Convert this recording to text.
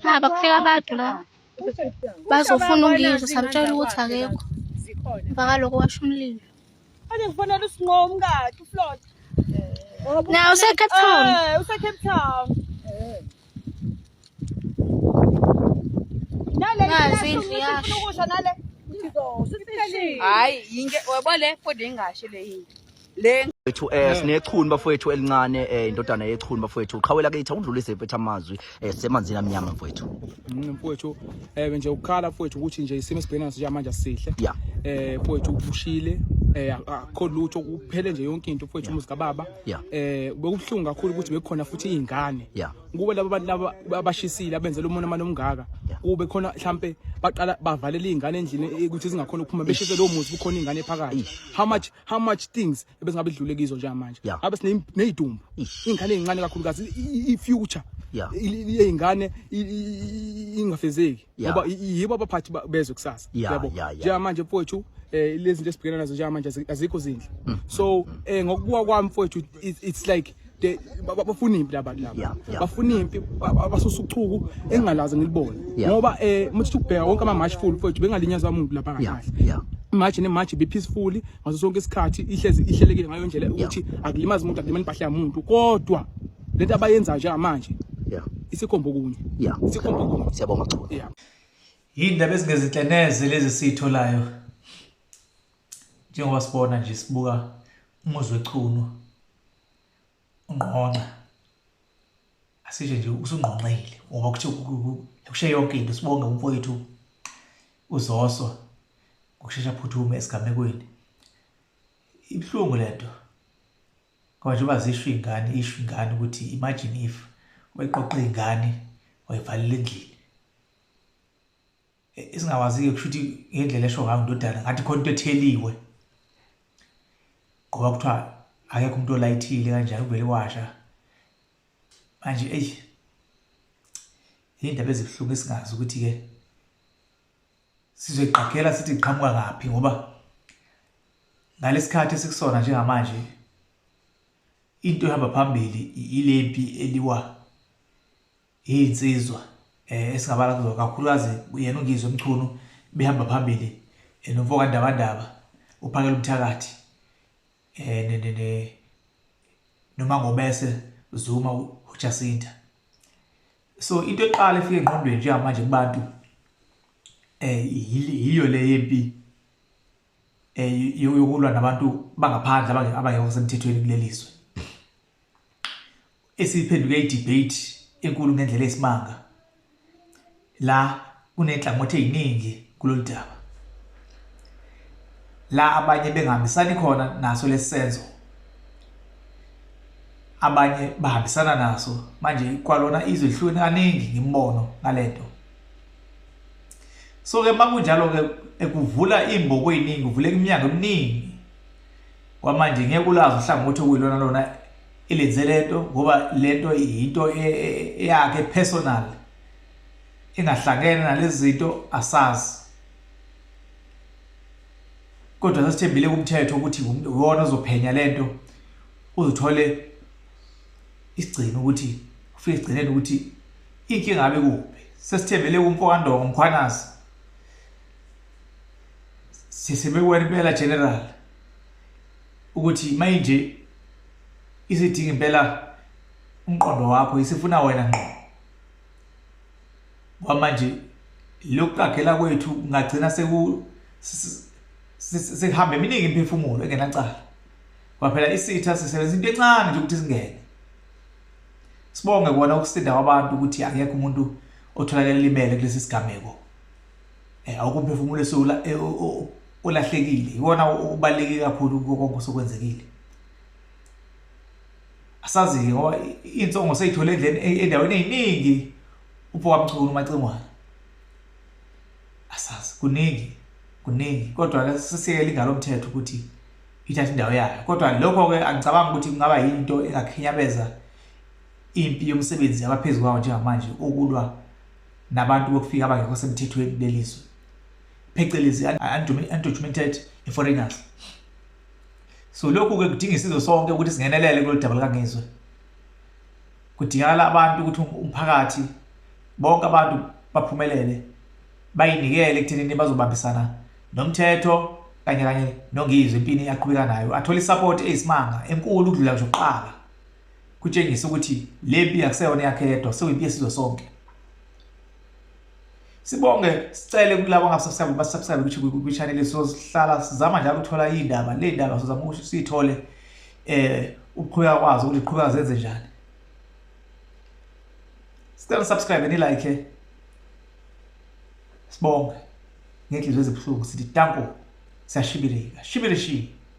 Baba kufika abantu la bazofuna uNgizwe, samtshela ukuthi akekho. Emva kwaloko washo umlilo. Manje ngifonela uSinqo umkakhe uFlot. Naye use-Cape Town. Eh, use-Cape Town. Nale Nazi indlu yasha. ukusha nale. Hayi yinke webo le futhi ingashi le yini. Le Wethu sinechunu bafowethu elincane, indodana yechunu bafowethu, qhawela kithi awudlulise mfethu amazwi, semanzini amnyama mfowethu. Mfowethu, nje ukukhala mfowethu ukuthi nje isimo esibhekene naso njengamanje asihle. Mfowethu ubushile, akukho lutho, kuphele nje yonke into mfowethu, umuzi kababa. Bekubuhlungu kakhulu ukuthi bekukhona futhi izingane. Kube laba bantu laba abashisile abenzela umonamano omngaka, kube khona mhlambe baqala bavalela izingane endlini, ukuthi zingakhona ukuphuma, beshise lowo muzi kukhona izingane phakathi. How much things ebesingabe idlule kizo njengamanje? Ngabe sinezidumbu, ingane ezincane kakhulukazi, i-future yey'ngane ingafezeki, ngoba yibo abaphathi bezwe kusasa. Yabo, njengamanje mfowethu, lezi zinto esibhekene nazo njengamanje azikho zinhle. So ngokubuka kwami mfowethu, it's like bafuna impi labantu laba. Bafuna impi, basusa uchuku engingalazi ngilibone, ngoba uma uthi ukubheka wonke ama-march full mfowethu, bengalinyazwa umuntu lapha kahle. Imarch nemarch be peaceful ngaso sonke isikhathi, ihlezi ihlelekile ngayo indlela ukuthi akulimazi umuntu, akulimali impahla yamuntu, kodwa lento abayenzayo njengamanje isikhombo kunye, isikhombo kunye. Siyabonga Chunu. Yindaba ezingezinhle neze lezi esiyitholayo. Njengoba sibona nje, sibuka umuzi wechunu ungqonqa. Asisho nje usungqonqile ngoba kuthiwa kushe yonke into. Sibonge umfowethu uZoso ngokushesha aphuthume esigamekweni. Ibuhlungu lento. Ngoba njengoba zisho iy'ngane, isho ingane ukuthi imagine if wayiqoqa iy'ngane wayivalela endlini. Esingawazi-ke kusho ukuthi ngendlela esho ngayo indodana ngathi khona into etheliwe. Ngoba kuthiwa akekho umuntu olayithile kanjani, kuvele kwasha. Manje eyi, iy'ndaba ezibuhlungu esingazi ukuthi-ke sizoyiqaphela sithi iqhamuka ngaphi, ngoba ngalesikhathi esikusona njengamanje into ehamba phambili ilempi eliwa iy'nsizwa, esingabala kuzo kakhulukazi yena uNgizwe Mchunu behamba phambili, nomfo kaNdabandaba uPhakela umthakathi, eh noma ngobese Zuma uJacinta. So into eqala efika engqondweni njengamanje kubantu yiyo le yempi yokulwa nabantu bangaphandle abangekho semthethweni kuleli zwe, esiphenduke i-debate enkulu ngendlela esimanga. La kunenhlangothi eziningi kulolu daba, la abanye bengahambisani khona naso lesisenzo, abanye bahambisana naso. Manje kwalona izwe lihlukene kaningi ngimbono ngalento. So ke makunjalo ke ekuvula imbobo eziningi, kuvuleka iminyango eminingi. Kwamanje ngeke ulazi uhlangothi okuyilona lona elenze lento, ngoba lento into eyakhe personal engahlangene nalezi zinto, asazi. Kodwa sasithembile kumthetho ukuthi uwona ozophenya lento, uzuthole isigcino ukuthi ufike esigcineni ukuthi inkinga ngabe kuphi. Sesithembele kumfo kaNdongo Mkhwanazi, sisebekuwena impela general, ukuthi manje isidinga impela umqondo wakho, isifuna wena ngqo. Kwamanje lokuqagela kwethu kungagcina seku sekuhambe eminingi imiphefumulo engenacala, ngoba phela isitha sisebenzisa into encane nje ukuthi singene. Sibonge kona ukusinda kwabantu, ukuthi akekho umuntu otholakele limele kulesi sigameko, awukho umphefumulo olahlekile. Iwona okubaluleke kakhulu kuko konke osokwenzekile. Asazi-ke ngoba iy'nsongo sey'thole endleleni endaweni ey'ningi umfo kaMchunu uMacingwane. Asazi, kuningi kuningi, kodwa-ke sesiyekela ingalo mthetho ukuthi ithathe indawo yayo. Kodwa lokho-ke angicabangi ukuthi kungaba yinto engakhinyabeza impi yomsebenzi abaphezu kwawo njengamanje okulwa nabantu bokufika abangekho semthethweni kuleli zwe, phecelezi undocumented foreigners. So lokhu-ke kudinga isizwe sonke ukuthi singenelele kulolu daba likaNgizwe. Kudingakala abantu ukuthi umphakathi bonke abantu baphumelele bayinikele ekuthenini bazobambisana nomthetho kanye kanye noNgizwe empini aqhubeka nayo athole isupport eyisimanga enkulu ukudlula ngisho kuqala kutshengisa ukuthi le mpi akuseyona yakhe yedwa sekuyimpi yesizwe sonke. Sibonge sicele kulabo abangabasubscribe basubscribe kwi-channel sohlala sizama njalo ukuthola iy'ndaba le ndaba sizama ukuthi siyithole ukuqhubeka kwazo ukuthi iqhubeka zenze njani. Sicela subscribe ni like. Sibonge ngenhliziyo ezibuhlungu sithi danko siyashibilika shibili shi.